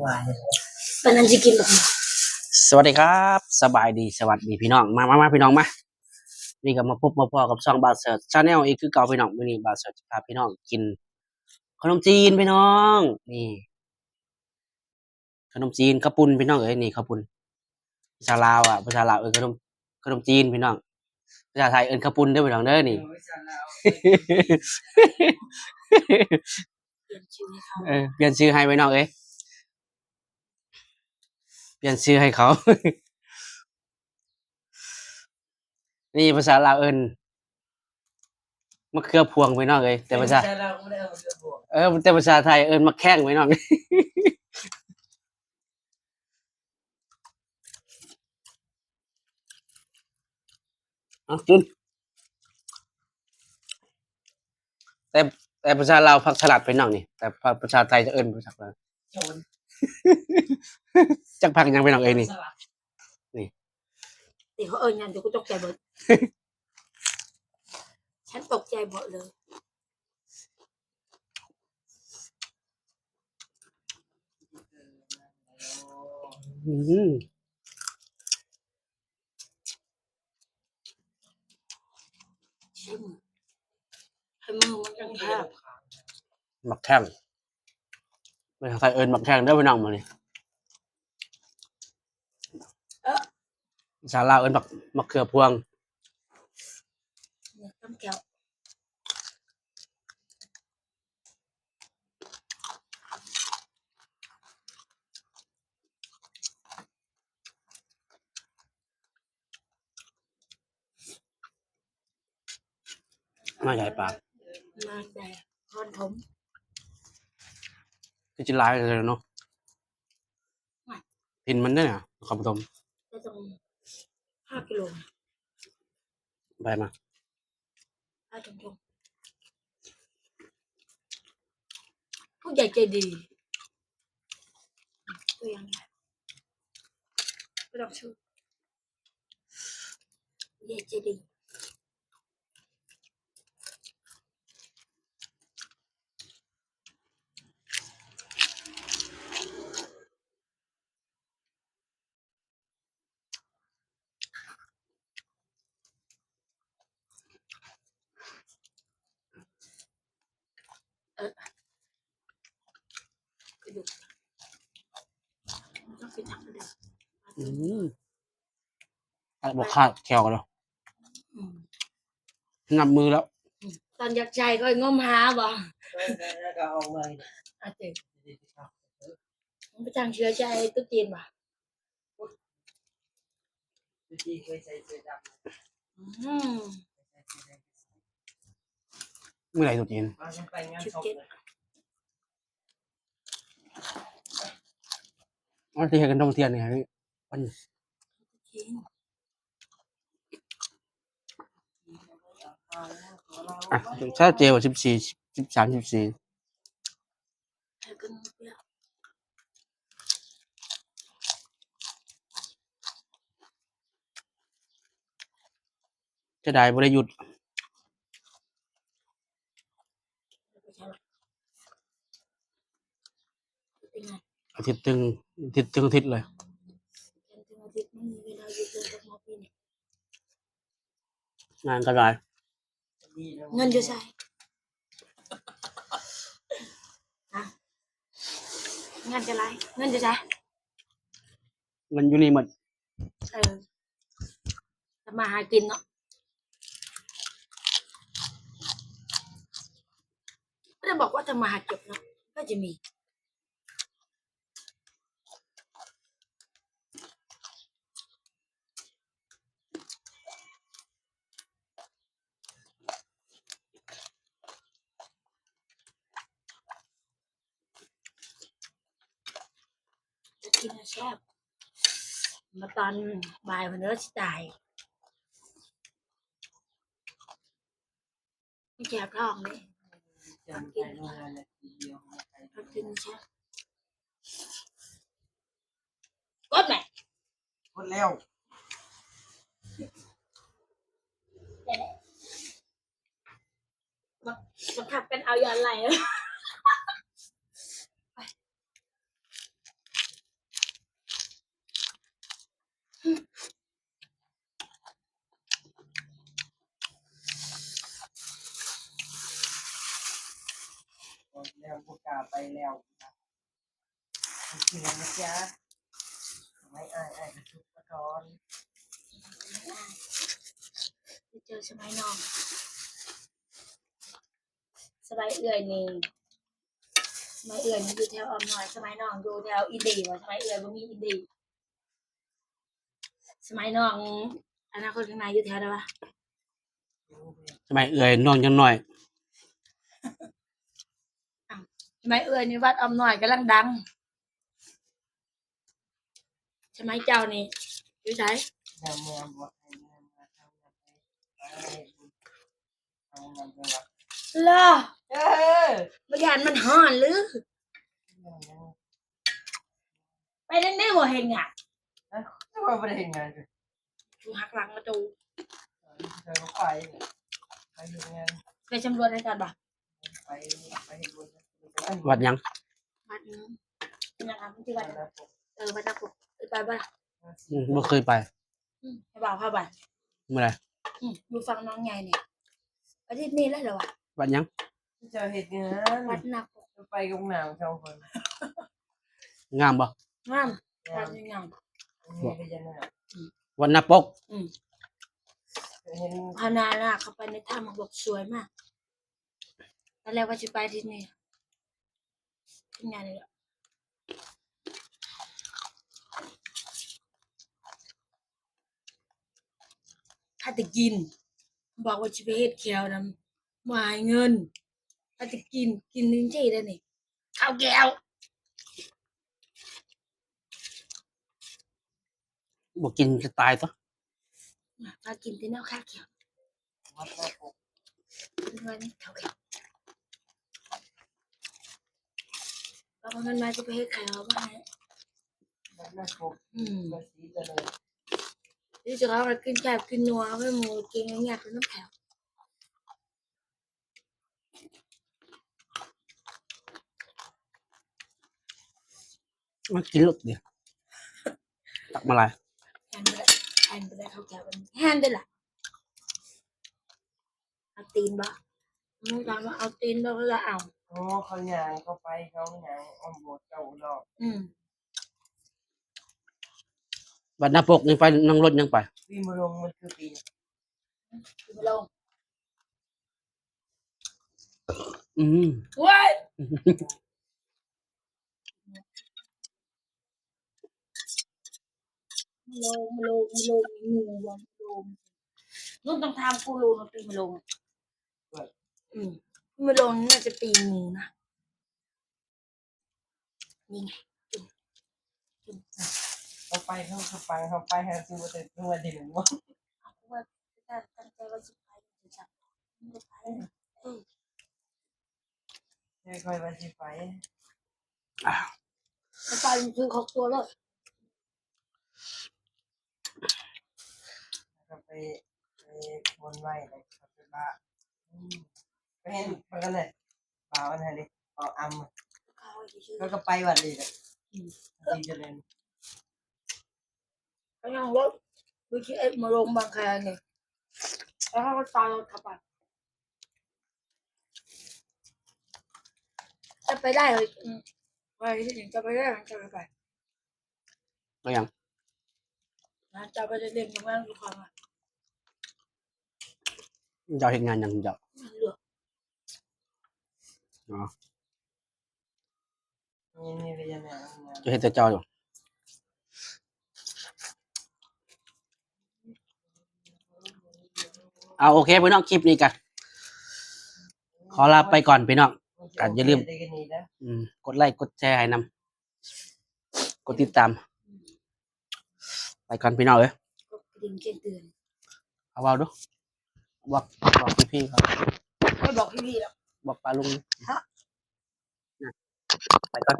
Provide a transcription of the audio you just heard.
ປານນັ້ນຊິກິນບໍ່? ສະຫວັດດີຄັບ ສະບາຍດີ ສະຫວັດດີພີ່ນ້ອງ ມາ ມາ ມາ ພີ່ນ້ອງມາ ນີ້ກໍມາພົບມາພໍ້ກັບຊ່ອງບ່າວເສີດ Channel ອີກຄືເກົ່າພີ່ນ້ອງ. ມື້ນີ້ບ່າວເສີດຈະພາພີ່ນ້ອງກິນຂະໜົມຈີນພີ່ນ້ອງ ນີ້ ຂະໜົມຈີນ ເຂົ້າປຸ້ນພີ່ນ້ອງເອີຍ ນີ້ເຂົ້າປຸ້ນ ພາສາລາວອະ ພາສາລາວເອີ້ນຂະໜົມ ຂະໜົມຈີນພີ່ນ້ອງ ພາສາໄທເອີ້ນເຂົ້າປຸ້ນເດີພີ່ນ້ອງເດີ ນີ້ ເອີ ພາສາລາວ ປ່ຽນຊື່ໃຫ້ເຂົາ ເອີ ປ່ຽນຊື່ໃຫ້ພີ່ນ້ອງເອີຍ ປ່ຽນຊື່ໃຫ້ເຂົາ. ນີ້ພາສາລາວເອີ້ນມະເຂືອພວງພີ່ນ້ອງເອີຍ ແຕ່ພາສາ ເອີ ແຕ່ພາສາໄທເອີ້ນໝາກແຂ້ງພີ່ນ້ອງ ເອົາກິນ ແຕ່ ແຕ່ພາສາລາວຜັກສະຫຼັດພີ່ນ້ອງນີ້ ແຕ່ພາ ພາສາໄທຈະເອີ້ນຜັກສະຫຼັດ ໂຈນ ຈັກຜັກຫຍັງພີ່ນ້ອງເອີຍນີ້ ສະຫຼັດ ນີ້ ທີ່ເຂົາເອີ້ນຫຍັງ ດຽວກູຕົກໃຈເບິດ ສັນຕົກໃຈເບິດເລີຍ ອືມ. ຊິມ ໃຫ້ມືມັນຈັງແຊບ ໝາກແຂ້ງ ພາສາໄທເອີ້ນໝາກແຂ້ງເດີພີ່ນ້ອງມື້ນີ້ ເອີ ພາສາລາວເອີ້ນໝາກ ໝາກເຂືອພວງ ຕຳແຈ່ວ. ມາໃຫຍ່ປາ ມາແຕ່ຄອນຖົມ ຄືຊິຫຼາຍເລີຍເນາະ ຖິ່ນມັນເດ້ນະ ຄອນຖົມ ກໍຕ້ອງຫ້າກິໂລ ໄປມາ. ອ້າຍຕົງໆ ຜູ້ໃຫຍ່ໃຈດີ ຕົວຢ່າງໃຫຍ່ ບໍ່ຕ້ອງຊື້ ຜູ້ໃຫຍ່ໃຈດີ. ເອີ ກະດູກ ມັນຕ້ອງກິນທັງກະດູກ ອືມ ບໍ່ຂາດແຂ້ວເນາະ ອືມ ນັບມື້ແລ້ວ ອືມ ຕອນຢາກໃຊ້ກໍງົມຫາບໍ່ ແລ້ວກໍເອົາໄວ້ ອາ ເອີ ມັນໄປສ້າງເຊື້ອໃຊ້ຕຸດຈີນບໍ່? ອືມ ມື້ໃດຕຸດຈີນ? ສິບເຈັດ ເອົາ ຊິເຮັດກັນດົງທຽນນີ້ໃຫ້ ວັນ ອ່ະ ຊາວເຈັດ ສິບສີ່ ສິບສາມ ສິບສີ່ ເສຍດາຍບໍ່ໄດ້ຢຸດ ອາທິດເຖິງ ອາທິດເຖິງອາທິດເລີຍ ງານກໍຫຼາຍ ເງິນຢູ່ໃສ? ຮະ? ງານກໍຫຼາຍ ເງິນຢູ່ໃສ? ເງິນຢູ່ນີ້ໝົດ ເອີ ທຳມາຫາກິນເນາະ ບໍ່ໄດ້ບອກວ່າທຳມາຫາເກັບເນາະ ກໍຈະມີ ຈະກິນໃຫ້ແຊບ ມາຕອນບ່າຍພຸ້ນເດີ ຊິຕາຍ ມັນແສບທ້ອງເດ້ ຕ້ອງກິນ ຕ້ອງກິນແຊບ ກົດແຫຼະ ກົດແລ້ວ ບັງ ບັງຄັບກັນເອົາຍ້ອນໄລ່ ໄປ ໄປ ກາໄປແລ້ວ ເຊື່ອນະຈ໊ະ ໄວ້ອ້າຍ ອ້າຍກະທຸກກະທອນ ໄປເຈີສະໄໝນ້ອງ ສະໄໝເອື້ອຍນີ້ ສະໄໝເອື້ອຍນີ້ຢູ່ແຖວອ້ອມນ້ອຍ ສະໄໝນ້ອງຢູ່ແຖວອິນດີ ວ່າສະໄໝເອື້ອຍບໍ່ມີອິນດີ ສະໄໝນ້ອງອະນາຄົດຂ້າງໜ້າຢູ່ແຖວໃດວະ? ສະໄໝເອື້ອຍນ້ອງຍັງນ້ອຍ ສະໄໝເອື້ອຍນີ້ວັດອ້ອມນ້ອຍກຳລັງດັງ ສະໄໝເຈົ້ານີ້ຢູ່ໃສ? ລະ ເອີ ບໍ່ຢ້ານມັນຮ້ອນຫຼື? ໄປທາງໃດບໍ່ເຫັນຫຍັງ? ເອີ ຄືວ່າບໍ່ໄດ້ເຫັນຫຍັງ ຢູ່ຫັກຫຼັງປະຕູ ເອີ ໄປ ໄປເຮັດງານ ໄປສຳຫຼວດໃຫ້ກັນບໍ່? ໄປ ໄປເຮັດບຸນ ວັດຫຍັງ? ວັດຫຍັງ? ເປັນຫຍັງ? ມັນຊື່ວັດຫຍັງ? ເອີ ວັດນາປົກ ເອີ ໄປບໍ່ລະ? ອືມ ບໍ່ເຄີຍໄປ ອືມ ໃຫ້ບ່າວພາໄປ ມື້ໃດ? ອືມ ຢູ່ຝັ່ງໜອງໃຫຍ່ນີ້ ອາທິດນີ້ແຫຼະລະວ່າ ວັດຫຍັງ? ເຈົ້າເຮັດງານ ວັດນາປົກ ໄປກັບນາງສອງຄົນ ງາມບໍ່? ງາມ ງາມ ວັດນີ້ງາມ ມີພະຍານາກ ອືມ ວັດນາປົກ ອືມ ເຫັນ ພານານາເຂົ້າໄປໃນຖ້ຳ ບອກສວຍມາກ ຕອນແລກວ່າຊິໄປທີ່ນີ້ ເປັນຫຍັງນີ້ລະ ຖ້າແຕ່ກິນ ບອກວ່າຊິໄປເຮັດແຂ້ວນຳ ບໍ່ໃຫ້ເງິນ ຖ້າແຕ່ກິນ ກິນຈັ່ງຊີ້ໄດ໋ນີ້ ຄາວແກ້ວ ບໍ່ກິນກະຕາຍຕົວະ ມາ ພາກິນແຕ່ແນວຄາວແກ້ວ ເປັນວ່ານີ້ ເຂົາ ເອົາເງິນມາຊິໄປເຮັດໄຂ່ເອົາມາໃຫ້ ອືມ ຊິເອົາໃຫ້ກິນແຊບກິນນົວ ເອົາໄປໝູກິນຍາກໆ ນຳແຂວ ມາກິນໂລດເດ ຕັກມາຫຼາຍ ແຮນບໍ່ໄດ້ ແຮນບໍ່ໄດ້ເຂົ້າໃຈ ແຮນເດ້ລະ ເອົາຕີນບໍ່? ມັນຖາມວ່າເອົາຕີນບໍ່ ເຂົາວ່າເອົາ ອໍ ເຂົາຍ່າງເຂົ້າໄປ ເຂົາຍ່າງອ້ອມໂບດເຈົ້າດອກ ອືມ ວັດນາປົກນີ້ໄປນັ່ງລົດຍັງໄປ ປີມະລົງ ມັນຄືປີ ປີມະລົງ ອືມ ໂອ້ຍ ມະໂລງ ມະໂລງ ມະໂລງ ມີງູບໍ່? ມະໂລງ ນຸ່ນຕ້ອງຖາມກູຮູ ມະປີມະໂລງ ອືມ ມະໂລງນີ້ໜ້າຈະປີງູນະ ນີ້ໄງ ເຂົ້າໄປ ເຂົ້າໄປ ເຂົ້າໄປ ຫາຊື້ແຕ່ຕົວເດີມ ເອົາ ຄືວ່າຕັ້ງໃຈວ່າຊິໄປ ບໍ່ໄປ ອືມ ແຕ່ຂ້ອຍວ່າຊິໄປ ອ່າ ໄປຊື້ຂອງຕົວໂລດ ແລ້ວກໍໄປ ໄປບົນໄວ້ ແລ້ວກໍໄປບາ ອືມ ໄປເຫັນ ໄປກັນເລີຍ ບ່າວອັນນັ້ນເດ້ ບ່າວອຳ ເຂົາກໍໄປວັດນີ້ແຫຼະ ອືມ ດີຈະເລີນ ໄປນັ່ງລົດ ບີທີເອສ ມາລົງບາງແຄນີ້ ແລ້ວເຂົາກໍຕາມລົດເຂົ້າໄປ ຈະໄປໄດ້ເລີຍ ອືມ ໄປທີ່ນີ້ຈະໄປໄດ້ ມັນຈະໄປ ໄປຫຍັງ? ນາຈະໄປເຫຼັ້ນກັບງານຢູ່ຂ້າງ ເຈົ້າເຮັດງານຫຍັງເຈົ້າ? ງານຫຼວງ ອໍ ນີ້ ນີ້ໄປຍັງ ເຈົ້າເຮັດແຕ່ເຈົ້າຢູ່. ເອົາ ໂອເຄ ພີ່ນ້ອງ ຄລິບນີ້ກະຂໍລາໄປກ່ອນ ພີ່ນ້ອງ ກະຢ່າລືມ ອືມ ກົດໄລກົດແຊໃຫ້ນຳ ກົດຕິດຕາມ ໄປກ່ອນພີ່ນ້ອງເອີຍ ກົດກະດິ່ງແຈ້ງເຕືອນ ເອົາເວົ້າດູ ບອກ ບອກພີ່ໆເຂົາ ບໍ່ບອກພີ່ໆດອກ ບອກປ້າລຸງ ຮະ ໄປກ່ອນ.